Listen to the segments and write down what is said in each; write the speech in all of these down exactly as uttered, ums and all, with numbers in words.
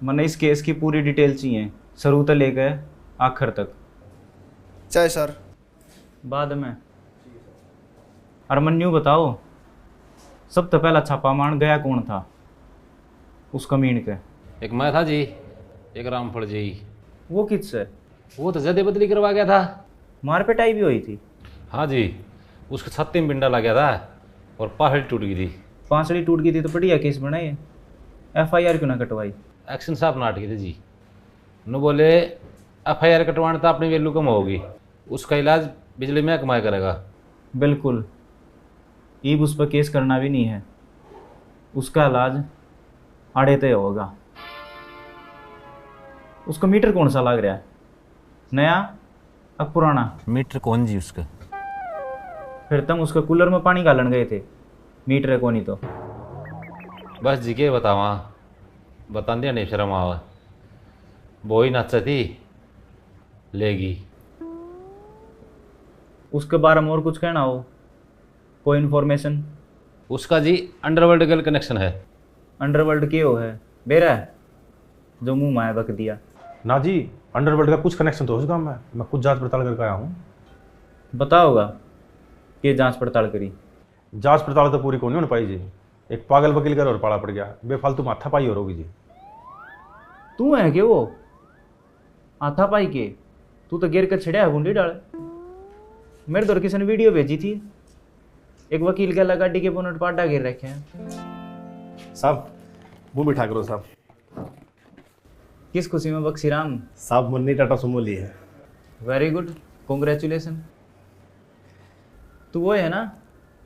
मन्ने इस केस की पूरी डिटेल चाहिए, शुरू तो लेकर आखिर तक। चाहे सर। बाद में। और मन्ने न्यू बताओ, सब तो पहला छापा मारन गया कौन था उस कमीन के? एक मैं था जी, एक रामफल जी। वो किस से? वो तो जदे बदली करवा गया था। मार पिटाई भी हुई थी? हाँ जी, उसके छाती में बिंडा लग गया था और पासड़ी टूट गई थी। पासड़ी टूट गई थी तो बढ़िया केस बनाए, एफ आई आर क्यों ना कटवाई? एक्शन साहब नाट गए थे जी। नु बोले, एफ आई आर कटवाने तो अपनी वैल्यू कम होगी, उसका इलाज बिजली महकमा करेगा। बिल्कुल, ईब उस पर केस करना भी नहीं है, उसका इलाज आड़े तय होगा। उसका मीटर कौन सा लाग रहा है, नया अक पुराना? मीटर कौन जी उसका? फिर तुम उसके कूलर में पानी घालन गए थे, मीटर है कोनी तो। बस जी, के बतावा, बतांदे नहीं शर्म आवा। बोई नाचा थी, लेगी। उसके बारे में और कुछ कहना हो, कोई इन्फॉर्मेशन? उसका जी अंडरवर्ल्ड गैल कनेक्शन है। अंडरवर्ल्ड के हो है, बेरा है जो मुंह माया बक दिया? ना जी, अंडरवर्ल्ड का कुछ कनेक्शन तो उस गांव में, मैं खुद जांच पड़ताल करके आया हूँ। बताओगा के जांच पड़ताल करी? जांच पड़ताल तो पूरी कोनी होने पाई जी, एक पागल वकील घर और पाला पड़ गया, बेफालतू माथा पाई और होगी जी। तू है के वो हाथा पाई के? तू तो गिर के छिड़या है गुंडी डाल। मेरे दौर किसी ने वीडियो भेजी थी, एक वकील के गाड़ी के बोनट पाडा गिर रखे हैं। साहब, मुंह मीठा करो साहब। किस खुशी में बख्शी राम? साहब, मन्ने टाटा सुमो ली है। Very good, congratulation. तू वो है ना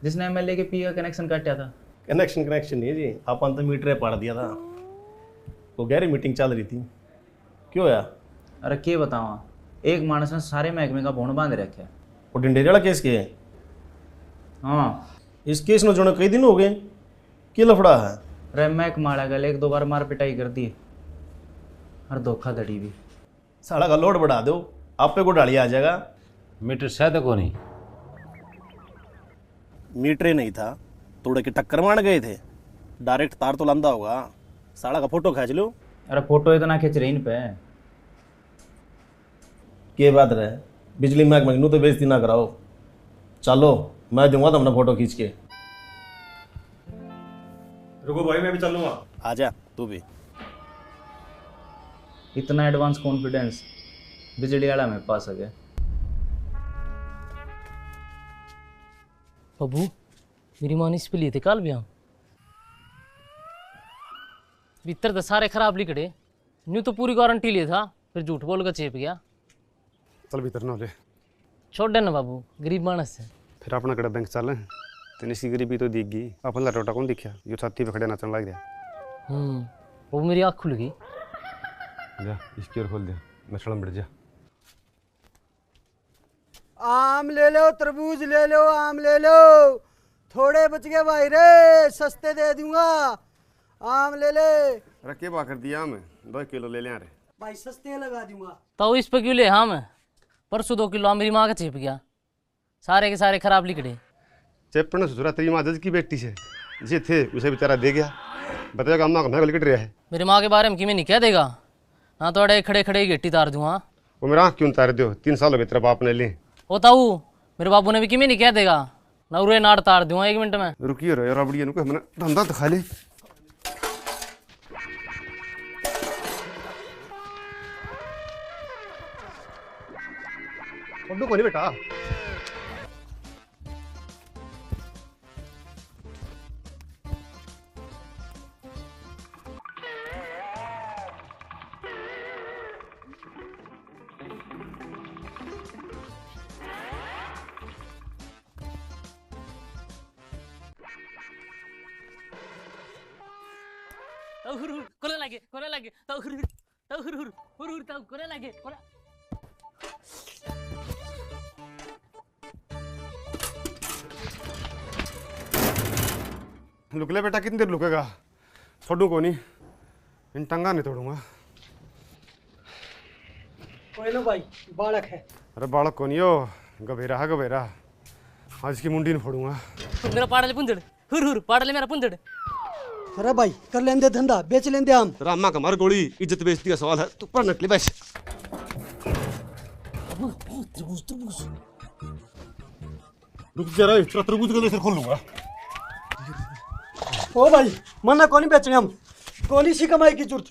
जिसने एम एल ए के पी का कनेक्शन काटा था? कनेक्शन कनेक्शन नहीं जी, अपन तो मीटर पाड़ दिया था। वो गहरी मीटिंग चल रही थी। क्यों होया? अरे के बतावा, एक मानस ने सारे महकमे का भोन बांध रखे। वो ढिंढेरे वाला केस के? हाँ। इस केस में जुड़े कई दिन हो गए, के लफड़ा है? अरे महकमा वाला गल एक दो बार मार पिटाई कर दी और धोखाधड़ी भी। साला का लोड बढ़ा दो, आपे को डाली आ जाएगा। मीटर शायद को नहीं। मीटर ही नहीं था, तोड़े के टक्कर मार गए थे। डायरेक्ट तार तो लांदा होगा, साला का फोटो खींच लो। अरे फोटो इतना खींच रहे इन पे। के बात रहे, बिजली महकमे नू तो बेइज्जती ना कराओ। चलो, मैं दूंगा तुमने फोटो खींच के। रुको भाई, मैं भी चलूंगा। आजा तू भी। इतना एडवांस कॉन्फिडेंस बिजली वाला में पा सके। बाबू, मेरी माँ ने इस पे लिए थे काल ब्याह। भीतर तो सारे खराब लिकड़े, न्यू तो पूरी गारंटी लिए था, फिर झूठ बोल के चेप गया। चल भीतर ना ले। छोड़ ना बाबू, गरीब मानस है। फिर अपना कड़ा बैंक चाले, तने इसकी गरीबी तो दिख गई। अपन ला टोटा कौन दिखा, यो छाती पे खड़े नाचन लग रहा। हम्म, वो मेरी आँख खुल गई। जा, इसकी ओर खोल दे, मैं सड़म बैठ जा। आम ले लो, तरबूज ले लो, आम ले लो, थोड़े बच गए भाई रे, सस्ते दे दूंगा, आम ले ले। अरे के भाव कर दिया आम? दो किलो ले लिया रे। भाई सस्ते लगा दूंगा। तो इस पे क्यों ले आम? परसों दो किलो आम मेरी माँ का छिप गया, सारे के सारे खराब लिकड़े। चेपण ससुरा, तेरी माँ जज की बेटी से, जे थे उसे बेचारा दे गया। बताओ अम्मा का महंगा लिकट रहा है। मेरी माँ के बारे में किमें नहीं कह देगा, ना तो अड़े खड़े खड़े ही गेटी तार दूंगा। वो मेरा आँख क्यों तार दो? तीन साल हो गए तेरे बाप ने ले। ओ ताऊ, मेरे बाबू ने भी किमें नहीं कह देगा, ना उरे नाड़ तार दूंगा एक मिनट में। रुकिए रे यार, बुढ़िया नु कह, मैंने धंधा दिखा ले। उड्डू कोनी बेटा। ताऊ हुर हुर, कोले लागे, कोले लागे, ताऊ हुर हुर, ताऊ हुर हुर, हुर हुर, ताऊ कोले लागे, कोले। लुक ले बेटा, कितनी देर लुकेगा? छोड़ू कोनी, इन टंगा नहीं तोड़ूंगा। कोई ना भाई, बालक है। अरे बालक कोनी हो, गभेरा है गभेरा। आज की मुंडी नहीं फोड़ूंगा। मेरा पाड़ ले पुंजड़, हुर हुर, पाड़ ले मेरा पुंजड़। अरे भाई, कर लेंदे धंधा, बेच लेंदे हम। रामा का मार गोली, इज्जत बेइज्जती का सवाल है, तू पढ़ नकली बस। रुक जरा, तेरा तरबूज का सिर खोल लूंगा। ओ भाई, मन्ना कोनी बेचने हम, कोनी सी कमाई की जरूरत।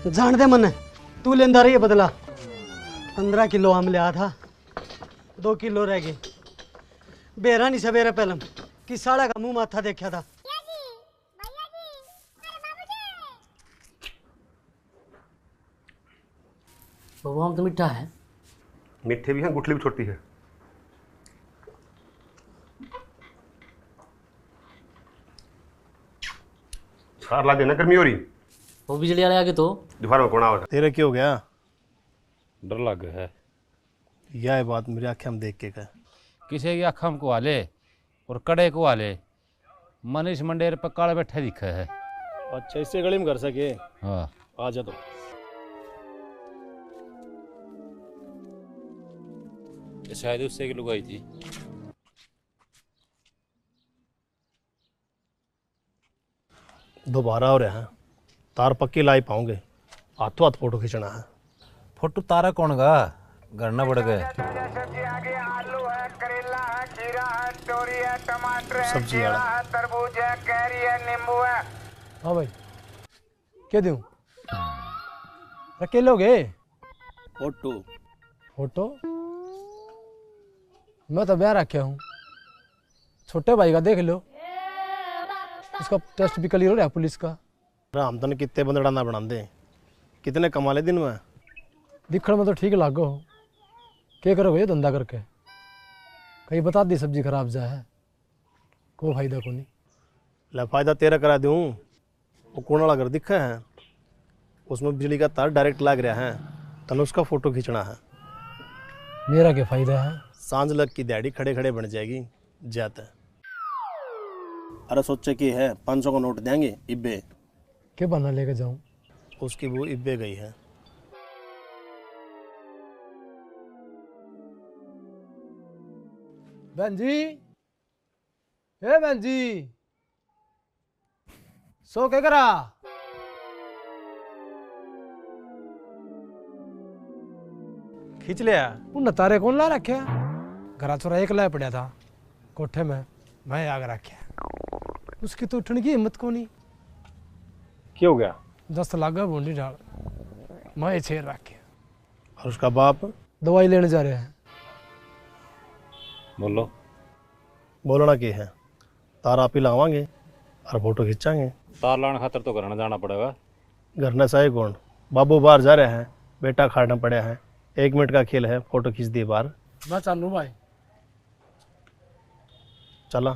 जान दे मन्ने, तू लेंदा रही बदला। पन्द्रह किलो आम लिया था, दो किलो रह गए। बेरा नहीं सवेरे पहलम कि साला का मुंह माथा देखा था। बाबू, आम तो मीठा है। मीठे भी हैं, गुठली भी छोटी है। सार ला देना गर्मी हो रही। वो बिजली वाले आगे तो। दोपहर में कौन आवेगा? तेरे क्या हो गया? डर लग है। यह बात मेरी आँखें में देख के कह। किसी की आँखें में को हाले और कड़े को हाले, मन इस मंडेर पर काला बैठा दिखे है। अच्छा, इससे गली में घर सके? हाँ। आ जा तो। ये शायद उससे की लुगाई थी। दोबारा हो रहा है, तार पक्की लाई पाओगे, हाथों हाथ फोटो खींचना है। फोटो तारा कौन गा? घर ना बढ़ गए। सब्जी वाला। हाँ भाई, क्या दूं? अकेले हो गए? फोटो। फोटो? मैं तो ब्याह रखा हूँ। छोटे भाई का देख लो, उसका टेस्ट भी क्लियर हो रहा है पुलिस का। अरे हम तने कितने बंदड़ा ना बनाते, कितने कमा ले दिन में? दिखण में तो ठीक लागो हो, के करोगे ये धंधा करके? कहीं बता दी सब्जी खराब जा है, कोई फायदा को नहीं। ले फायदा तेरा करा दूं, वो कोण वाला घर दिखा है, उसमें बिजली का तार डायरेक्ट लाग रहा है, तने उसका फोटो खींचना है। मेरा क्या फायदा है? सांझ लग की दिहाड़ी खड़े खड़े बन जाएगी। जाता। अरे सोचे की है, पाँच सौ का नोट देंगे इब्बे। के बहाना लेके जाऊं? उसकी बहू इब्बे गई है। बहन जी, ए बहन जी, सो के करा? खींच लिया। उन तारे कौन ला रखे? घरा छोरा एकला पड़ा था कोठे में, मैं आग रखे। उसकी तो उठने की हिम्मत को नहीं। क्या हो गया? दस्त लागा भूंडी डाल, मैं छेड़ रखे। और उसका बाप? दवाई लेने जा रहे हैं। बोलो। बोलना के है, तार आप ही लावांगे और फोटो खींचांगे। तार लाने खातर तो घर न जाना पड़ेगा। घर न चाहे कौन, बाबू बाहर जा रहा है, बेटा खाड़ न पड़ा है, एक मिनट का खेल है, फोटो खींच दिए बाहर। मैं चालू भाई। चला।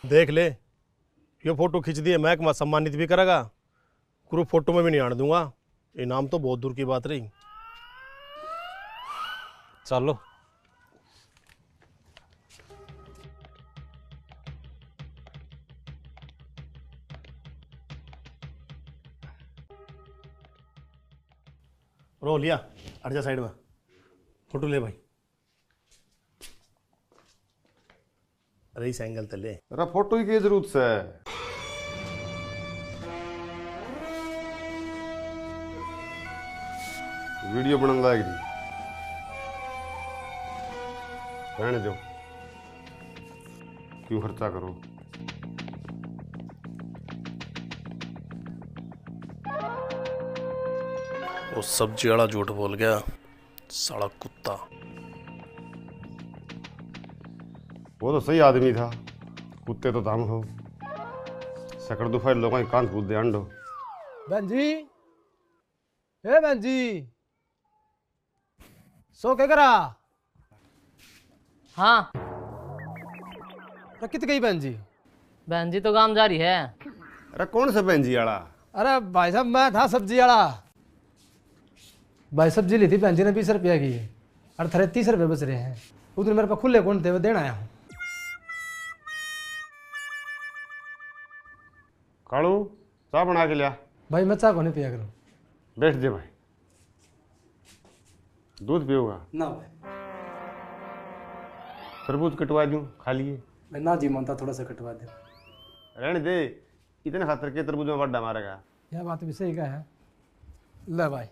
देख ले, यो फोटो खींच दिए, महकमा सम्मानित भी करेगा। ग्रुप फोटो में भी नहीं आने दूंगा। इनाम तो बहुत दूर की बात रही। चलो। रो लिया, हट जा साइड में, फोटो ले भाई। अरे इस एंगल ते ले। अरे फोटो की क्या जरूरत है? वीडियो बनने लायक नहीं। रहने दो। क्यों खर्चा करो? वो सब्जी वाला झूठ बोल गया। साला कुत्ता। वो तो सही आदमी था, कुत्ते तो थम हो। सकड़ दुफाई लोगों की कांध कूद दे अंडो। बहन जी, ए बहन जी, सो के करा? हाँ। तो कित गई बहन जी? बहन जी तो गांव जा रही है। अरे कौन सा बहन जी वाला? अरे भाई साहब, मैं था सब्जी वाला। भाई, सब्जी ली थी बहन जी ने बीस रुपया की, और थारे तीस रुपये बच रहे हैं। उतने मेरे पे खुले कौन थे, वो देना आया हूँ। कालू, चाय बना के लिया। भाई, मैं चाय को नहीं पिया करूँ। बैठ जा भाई। दूध पियोगा? ना भाई। तरबूज कटवा दूं, खा लिए। भाई ना जी मानता, थोड़ा सा कटवा दे। रहने दे, इतने खातर के तरबूज में बड्डा मारेगा। यह बात भी सही कहा है। ले भाई।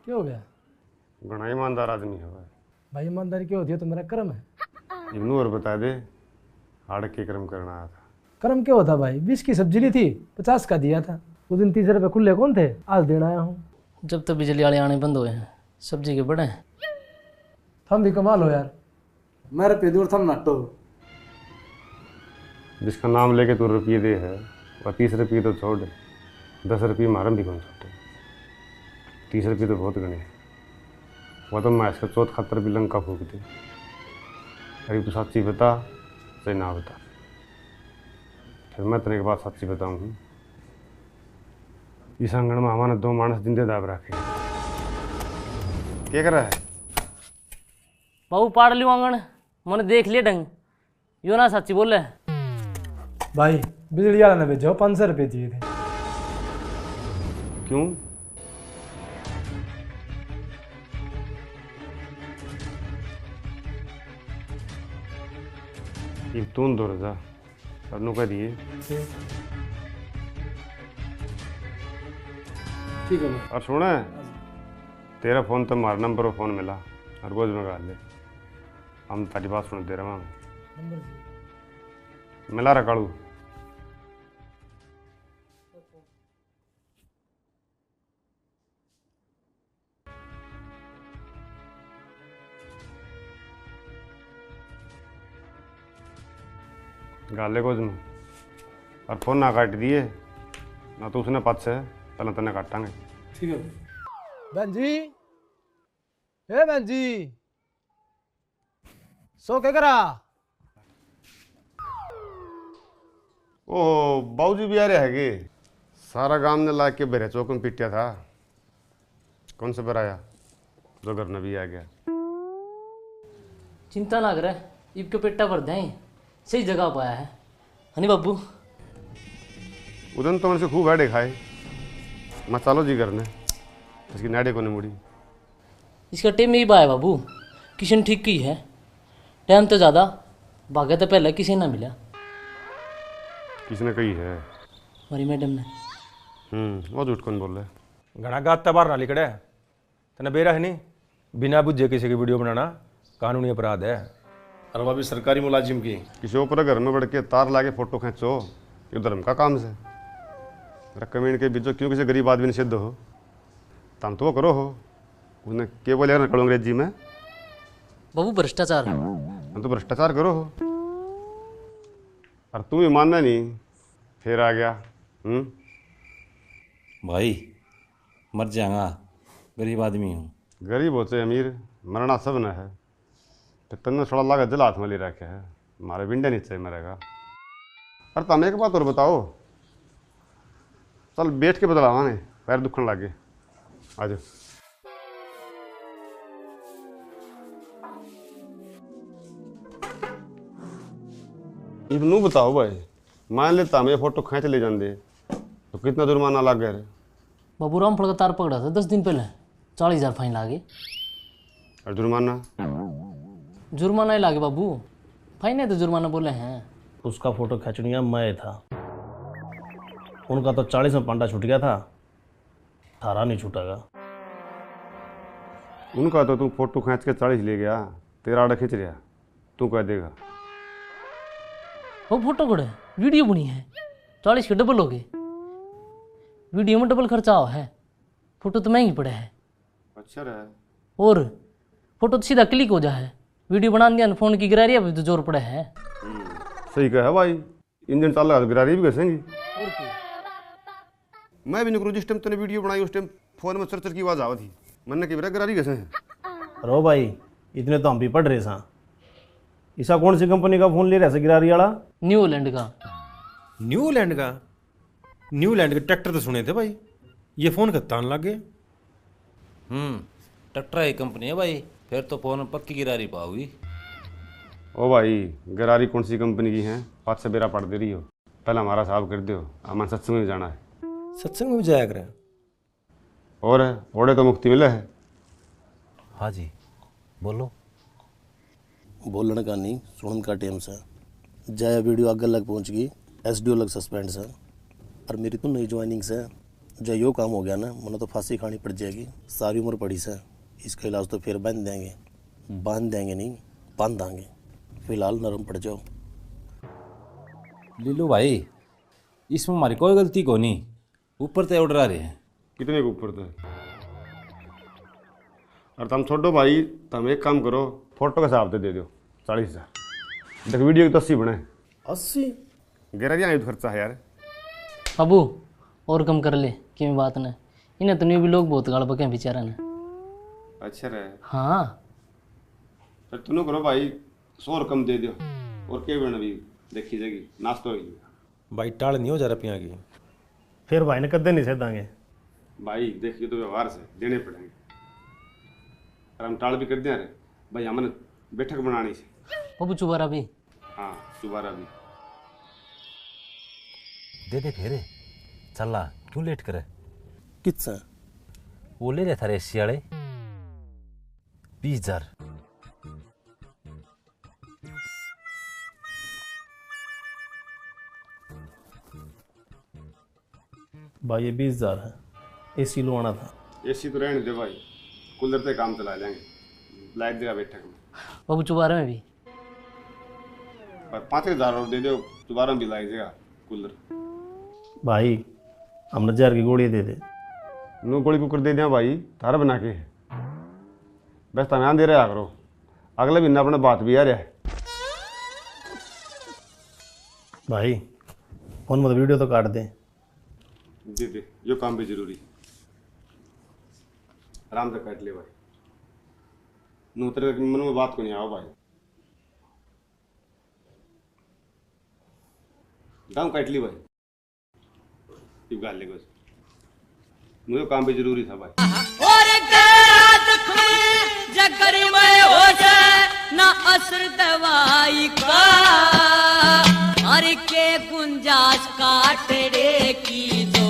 क्या हो गया? घणा ईमानदार आदमी है भाई। भाई ईमानदारी क्या होती है, तो मेरा कर्म है। इबनू और बता दे, हाड़ के कर्म करना आया था। कर्म क्या होता भाई, बीस की सब्जी ली थी, पचास का दिया था। उस दिन तीस रुपये खुले कौन थे, आज देना आया हूँ। जब तक बिजली वाले आने बंद हुए हैं, सब्जी के बड़े हैं। थम भी कमाल हो यार। मैं रुपये दूर, थम नाटो। जिसका नाम लेके तू रुपये दे है, वह तीस रुपये तो छोड़, दस रुपये म्हारम भी कौन छोटे। तीस रुपये तो बहुत गणे हैं। वह तो मैं इसका चौथ खातर भी लंका फूक दे। अरे तू साची बता, चाहे ना बता, फिर मैं तेरे एक बात साची बताऊँ हूँ। इस आंगन में हमारे दो मानस जिंदे दाब रखे। क्या कर रहा है? बाबू, पाड़ लियो आंगन, मने देख लिया ढंग, यो ना साची बोले। भाई, बिजली वाला ने भेजो, पाँच सौ रुपये दिए थे। क्यों? इब तू अंदर जा, और नु कह दिए। ठीक है भाई। और सुने, तेरा फोन तो मारा नंबर पर फोन मिला, और गोज में गाल ले। हम तारी बात सुनते रहा। नंबर जी। मिला रहा कालू। गाले गोज में। और फोन ना काट दिए, ना तो उसने पाछे, पहले तन्ने काटांगे। ठीक है। बहन जी, ए बहन जी, सो के करा? ओहो, बाबूजी भी आ रहे हैगे। सारा गांव ने लाग के भैरे चौक में पिटिया था। कौन सा भैरा आया, जो घर में भी आ गया? चिंता ना करे, इब के पेटा भर दें, सही जगह पाया है। हनी बाबू। उदन तो उनसे खूब आड़े खाए। मैं चालो जी घर ने, इसकी नाड़े को नहीं मुड़ी। इसका टेम ही बाय बाबू, किशन ठीक की है। टाइम तो ज़्यादा, भागे तो पहले किसी ना मिला। किसने कही है? हमारी मैडम ने। हम्म, वो झूठ कौन बोल रहा है? घणा गात तै बाहर ना लिकड़े। तन्नै बेरा है नहीं, बिना बुझे किसी की वीडियो बनाना कानूनी अपराध है। अरे भाभी, सरकारी मुलाजिम की। किसी ऊपर घर में बढ़ के तार लाके फोटो खींचो, ये धर्म का काम से? अरे कमीन के बीचों क्यों किसी गरीब आदमी ने सिद्ध हो? तम तो वो करो हो, उसने के बोले ना करो अंग्रेजी में? बाबू, भ्रष्टाचार। हम तो भ्रष्टाचार करो हो। और तू ही मानना नहीं, फिर आ गया। हम्म? भाई, मर जाऊंगा, गरीब आदमी हूँ। गरीब हो चाहे अमीर, मरना सब न है। तो तन्ने थोड़ा लागे जल हाथ में ले रखे है, मारे विंडे नीचे मरेगा। अरे तम एक बात और बताओ, चल बैठ के बतलावा ने, पैर दुखन लागे। आ जाओ। इब नू बताओ भाई, मान लेता हम ये फोटो खींच ले जाते तो कितना जुर्माना लागे रे? बाबू, रामफल का तार पकड़ा था दस दिन पहले, चालीस हजार फाइन लागे। और जुर्माना? जुर्माना ही लागे बाबू, फाइन है तो जुर्माना बोले हैं। उसका फोटो खींचनिया मैं था, उनका तो चालीस में पांडा छूट गया था, थारा नहीं छूटेगा। उनका तो तू फोटो खींच के चालीस ले गया, तेरा आड़ा खींच रहा, तू कह देगा। वो फोटो कड़े, वीडियो बनी है, चालीस के डबल हो गए। वीडियो में डबल खर्चा हो है, फोटो तो महंगी पड़े है। अच्छा रहा। और फोटो तो सीधा क्लिक हो जा है, वीडियो बना दिया, फोन की गिरारी अभी तो जोर पड़े है। सही कहा भाई, इंजन चाल रहा तो गिरारी भी घसेंगी। और क्या? मैं भी नहीं करूँ, जिस टाइम तूने वीडियो बनाई उस टाइम फोन में चर चर की आवाज आवा थी, मैंने कहा, "बेटा, गिरारी घसे हैं।" रो भाई, इतने तो हम भी पढ़ रहे सां। इसा कौन सी कंपनी का फोन ले रहा है गिरारी वाला? न्यू हॉलैंड का। न्यू हॉलैंड का? न्यू हॉलैंड के ट्रैक्टर तो सुने थे भाई, ये फोन खत्तान लग गए। हम्म, ट्रैक्टर की कंपनी है भाई, फिर तो फोन पक्की गिरारी पाओगी। ओ भाई, गिरारी कौन सी कंपनी की है? पाछे बेरा पड़ दे रही हो, पहले हमारा हिसाब कर दो, हमारे सत्संग में जाना है। सत्संग में भी जाया करें। और ओड़े तो मुक्ति मिले है। हाँ जी, बोलो। बोलण का नहीं, सुनण का टेम सै। जै या वीडियो आगे लग पहुँच गई, एसडीओ लग सस्पेंड सै। और मेरी तो नई ज्वाइनिंग सै, जै यो काम हो गया ना, मन्नै तो फांसी खानी पड़ जाएगी। सारी उम्र पड़ी सै, इसका इलाज तो फिर बांध देंगे। बांध देंगे नहीं, बांधांगे। फिलहाल नरम पड़ जाओ। लीलू भाई, इसमें हमारी कोई गलती को नहीं, ऊपर ते ऑर्डर आ रहे हैं। कितने के ऊपर ते? अरे तुम छोड़ो भाई, तुम एक काम करो, फोटो के हिसाब से दे दो चालीस हजार। देख, वीडियो की तो अस्सी बने। अस्सी? गैराज आए तो खर्चा है यार। बाबू, और कम कर ले, किमें बात ना। इन्हें तो न्यू भी लोग बहुत गाल बके हैं बेचारा ने। अच्छा रे। हाँ। फिर तुम करो भाई, सौ और कम दे दो, और के बन भी देखी जाएगी, नाश्ता हो जाएगा। भाई, टाल नहीं हो जा रुपया की। फिर भाई ने कदे नहीं सह दांगे। भाई देख, ये तो व्यवहार से देने पड़ेंगे। और हम टाल भी कर दिया रे भाई, हमने बैठक बनानी से। बाबू, चुबारा भी। हाँ, चुबारा भी। दे दे फेरे, चला, क्यों लेट करे? कितना? वो ले रहे थारे एसी वाले, बीस हजार। भाई, ये बीस हजार है, एसी लवाना था। एसी तो रहने दे भाई, कूलर ते काम चला लेंगे, लाइट देगा बैठक में। बाबू, चुबारे में भी। पर पाँच हजार और दे दो, चुबारे में भी लाइट देगा कूलर। भाई, हमने जहर की गोली दे दे। नू गोली कुकर दे दिया भाई, थारा बना के। बस तमे आंदे रहा करो, अगले महीने अपने बात भी आ रहा है। भाई, फोन में तो वीडियो तो काट दे। दे दे, यो काम भी जरूरी। आराम से काट ले भाई। नूतरे मन में बात को नहीं आओ भाई। गाँव काट ली भाई। इब गाल ले कुछ। मुझे काम भी जरूरी था भाई। और गैर जख्मी जगर में हो जाए ना असर दवाई का। हर के गुंजाश काटड़े की जो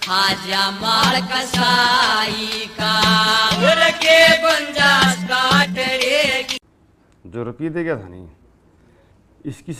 खाजा माल कसाई का। हर के गुंजाश काटड़े की। जो रुपये दे गया था नहीं, इसकी